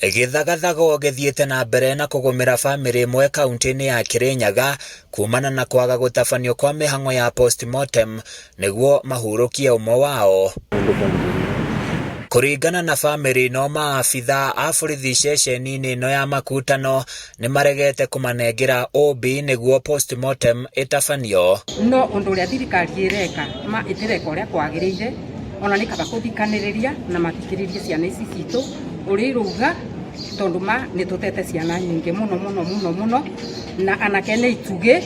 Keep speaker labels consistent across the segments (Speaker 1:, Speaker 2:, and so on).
Speaker 1: Gĩthagathago gĩthiĩte na mbere na kũgũmĩra bamĩrĩ ĩmwe kaunti-inĩ ya Kirinyaga kumana na kwaga gũtabanio kwa mĩhang'o ya postmortem nĩguo mahurũkie ũmwe wao. Kũringana na bamĩrĩ ĩno, maabitha a borithi ceceni-inĩ ĩno ya Makutano nĩmaregete kũmanengera OB nĩguo postmortem ĩtabanio.
Speaker 2: No ũndũ ũrĩa thirikari ĩreka ma ĩtĩreka ũrĩa kwagĩrĩire ona nĩ kaba kũthikanĩrĩria na mathikĩrĩrie ciana ici citũ ũrĩa irauga tondũ ma nĩ tũtete ciana nyingĩ mũno mũno mũno mũno na anake nĩ itugĩ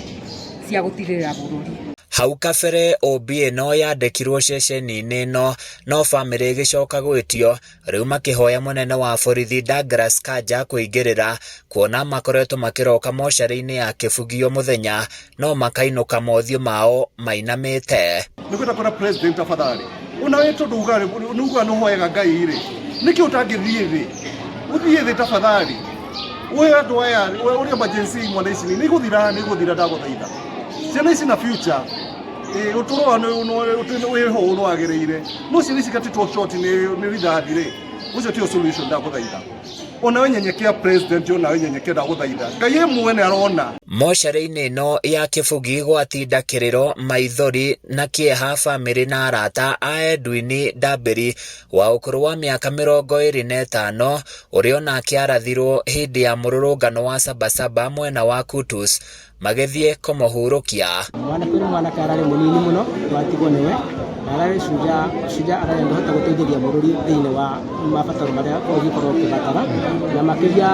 Speaker 2: cia gũtirĩrĩra bũrũri.
Speaker 1: Hau kabere OB ĩno yandĩkirwo ceceni-inĩ ĩno no bamĩrĩ ĩgĩcoka gwĩtio Rĩu makĩhoya mũnene wa borithi Douglas Kanja kũingĩrĩra kuona makoretwo makĩroka mocarĩ-inĩ ya Kĩbugio mũthenya no makainũka mothiũ mao mainamĩte.
Speaker 3: Nĩ kwenda kwĩra president afadhali ona we tondũ uga nĩ uga nĩ ũhoyaga Ngai rĩ nĩkĩ ũtangĩthiĩ thĩ ũthiĩ thĩ tafadhali ũhe andũ aya ũrĩa emergency mwana ici nĩ igũthira nĩ igũthira ndagũthaitha ciana ici na future Ĩĩ, ũtũũro wao wĩho ũrĩa wagĩrĩire no ciana ici gatitwo short nĩ rithathi rĩ ũcio tio solution ndagũthaitha onawe nyenyekea president onawe nyenyekea ndagũthaitha Ngai e mwene arona.
Speaker 1: Mocarĩ-inĩ ĩno ya Kĩbugi gwatinda kĩrĩro, maithori na kĩeha bamĩrĩ na arata a Edwin Ndambĩri wa ũkũrũ wa mĩaka 25 ũrĩa onake arathirwo hĩndĩ ya mũrũrũngano wa Sabasaba mwena wa Kutus magĩthiĩ kũmũhurũkia.
Speaker 4: Mwanake ũyũ nĩ mwanake ararĩ mũnini mũno twatigwo nĩwe na ararĩ shujaa, shujaa ararĩ angĩhota gũteithĩria bũrũri thĩinĩ wa mabataro marĩa ũngĩkorwo ũkĩbatara na makĩria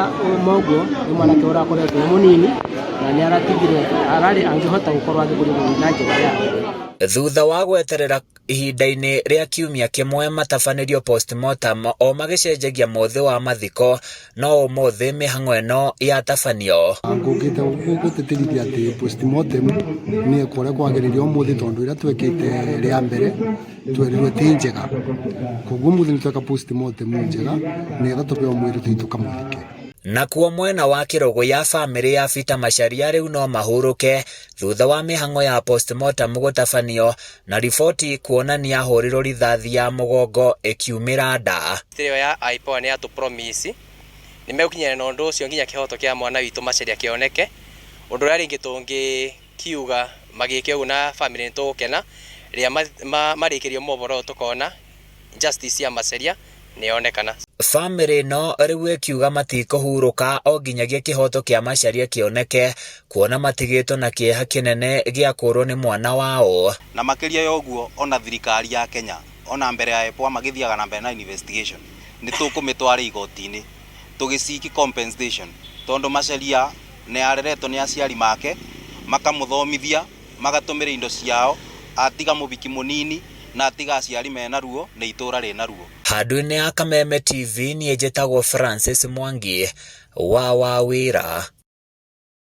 Speaker 4: ma ũguo nĩ mwanake ũrakoretwo e mũnini na nĩ aratigire ararĩ angĩhota gũkorwo agĩkũria bũrũri na njĩra yake.
Speaker 1: Thutha wa gweterera ihinda-inĩ rĩa kiumia kĩmwe matabanĩrio postmortem o magĩcenjagia mũthĩ wa mathiko no ũmũthĩ mĩhang'o ĩno yatabanio.
Speaker 5: Ngũkĩte gũtĩtĩrithia atĩ postmortem nĩ ĩkwo ũrĩa kwagĩrĩire ũmũthĩ tondũ ĩrĩa twekĩte rĩa mbere twerirwo ti njega. Koguo ũmũthĩ nĩ tweka postmortem njega nĩgetha tũheo mwĩrĩ tũthiĩ tũkamũthike.
Speaker 1: Nakuo mwena wa Kĩrũgũya bamĩrĩ ya Peter Macharia rĩu no mahurũke thutha wa mĩhang'o ya postmortem gũtabanio Na riboti kuonania ahũrirwo rithathi ya mũgongo ĩkiumĩra nda.
Speaker 6: Ĩyo ya IPOA nĩ yatũ promise nĩ megũkinyana na ũndũ ũcio nginya kĩhoto kĩa mwana witũ Macharia kĩoneke. Ũndũ ũrĩa rĩngĩ tũngĩkiuga magĩke ũguo na family nĩ tũgũkena rĩrĩa marĩkĩrio mohoro ũyũ tũkona justice ya Macharia nĩ yonekana.
Speaker 1: Bamĩrĩ ĩno rĩu ĩkiuga matikũhurũka o nginyagia kĩhoto kĩa Macharia kĩoneke kuona matigĩtwo na kĩeha kĩnene gĩa kũrwo nĩ mwana wao.
Speaker 7: Na makĩria ya ũguo ona thirikari ya Kenya ona mbere ya IPOA magĩthiaga na mbere na investigation nĩ tũkũmĩtwara igoti-inĩ tũgĩ seek compensation tondũ Macharia nĩ areretwo nĩ aciari make makamũthomithia magatũmĩra indo ciao atiga mũbiki mũnini na atiga aciari mena ruo na itũra rĩna ruo.
Speaker 1: Handũ-inĩ ha Kameme TV niĩ njĩtagwo Francis Mwangi wa Wawĩra.